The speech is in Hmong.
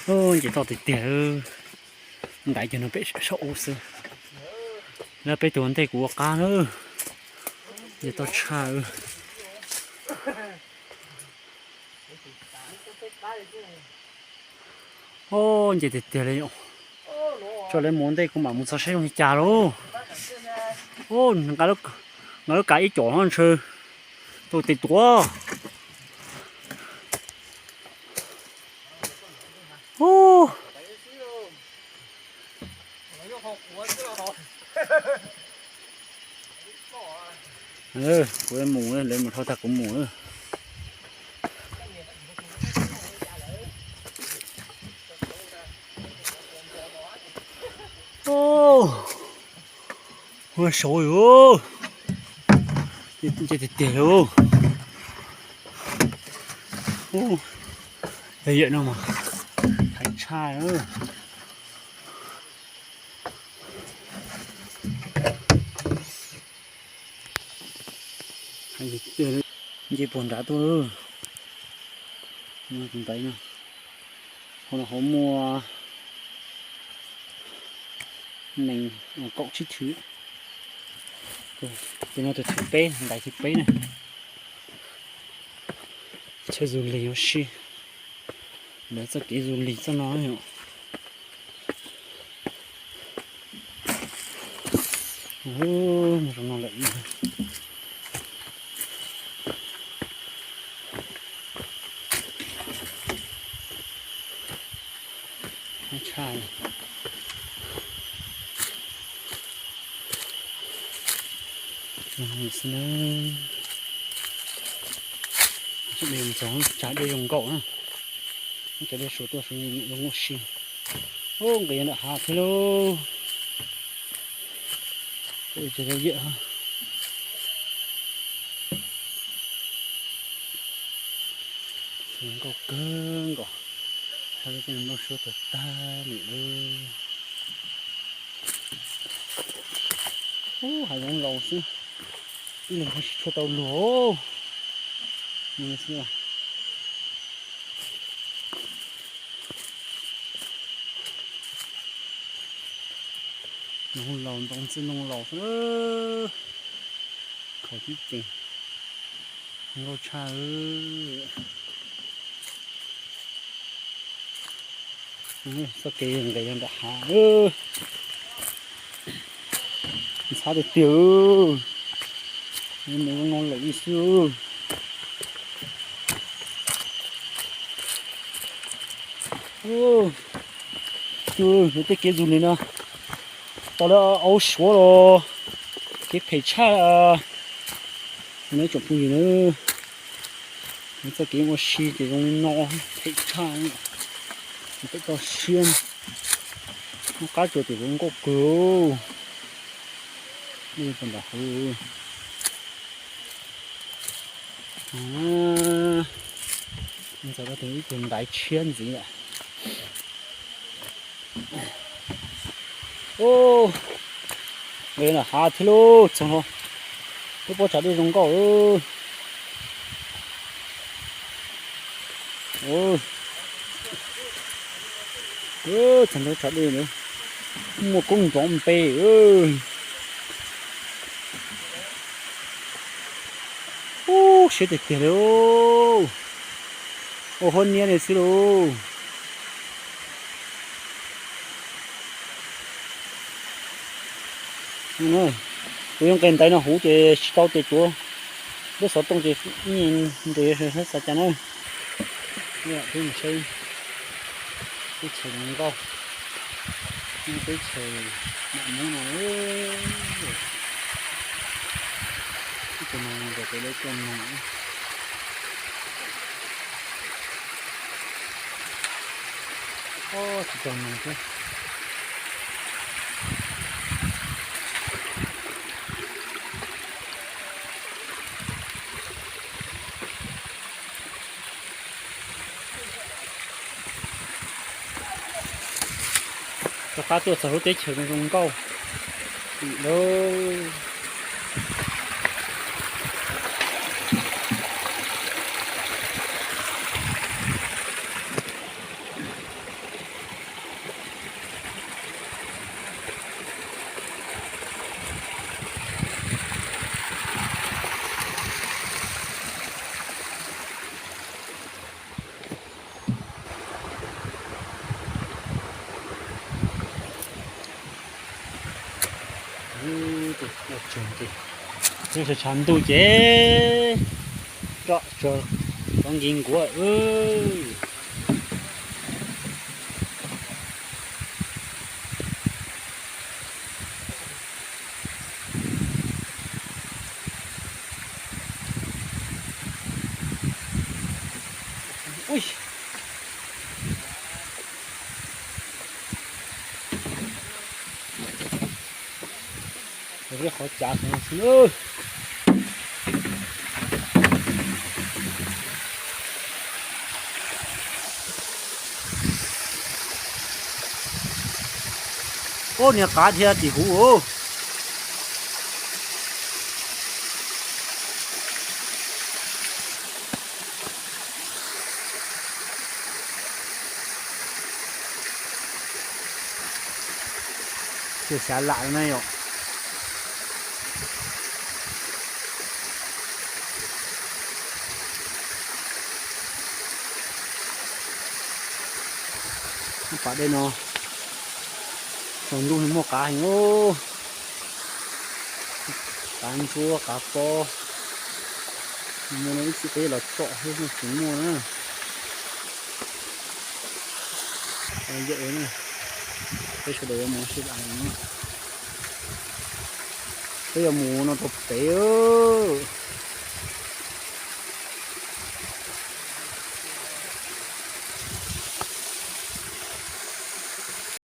Nce toj tiag tiag, ntaiv cov no peb saum ub xwb. Lawv peb tus ua ntej kuv ua qab na. Nce toj tshaj. Nce tiag tiag li. Tso lawv mus ua ntej kuv mam mus txog saib zoo li cas lauj. Nqa lub kav ib co no ntshe tau tes tuav. Kuv mus, lawv mus dhau tag kuv mus. Ua saud, nce tiag tiag li. Yawm no mas heev tshaj. Nce puag nrad tuaj. Tus ntaiv no, hauv no hauv muaj nees, kaum tsib thwv. Tus no tus thib peb, ntaiv thib peb na. Chaw du lịch ua si, lawv txoj kev du lịch txoj no yom. Mus zoo no lawm. Tshaj. Xwb na, tsav dej zoo nkauj na. Tsav dej suav tuaj suav nyem zoo ua si. Ub, nqis nram hav thiab lauj. Tsav dej zoo yam zoo nkauj kawg nkaus. Hav zoov nplooj suab tag tag li lawm. Ub, hav zoov laus xwb, ib leeg tsis tshua tau luag. Nws laus ntoo txiv noo laus xwb, khaus tib tseem nkauj tshaj. Txoj kev nqis nram hav, ntxhab tiag tiag, mus zoo no lawm li xwb. Tus, lawv tej kev du lịch no, tau lawv auv suav los kev phem tshaj. Neb tsoom phooj ywg na, txoj kev ua si ces zoo li no, phem tshaj, peb toj siab, muab qab tsuas ces zoo nkauj kawg. Dej puag nram hav. Ntxhais tus ib tug ntaiv tshiab ntxiv lawm. Nqis nram hav thiab lauj, txog no twb pom tsav dej zoo nkauj. Txog nrad tsav dej na, muaj koob nrov npe. Ub, siab tiag tiag li. Ua huab niab li xwb lauj. Kuv yuav nqis ntaiv no huv ces tsis tau tes tuav, lub xov tooj ces ib nres xav cas na. Peb mus saib teb chaws zoo nkauj, teb chaws mam muab no, teb chaws no nkawd peb lawv tuaj no. Tsis tau no thiab. Rov qab tuaj txog lub teb chaws zoo nkauj lawm. Tshav ntuj ces roj tsag qov nkis nkuav. Qhov cav xwb. Ub, niag qav dhia tim huv. Xyav lam na yom. Pas dej no tsaus ntuj muaj qav heev. Qav ntsuab qav pob. Muaj no ib txhij peb los tsom xwb tsis muaj na. Yog, peb sawv daws yuav mus sib lam no. Peb yuav mus no rau pem.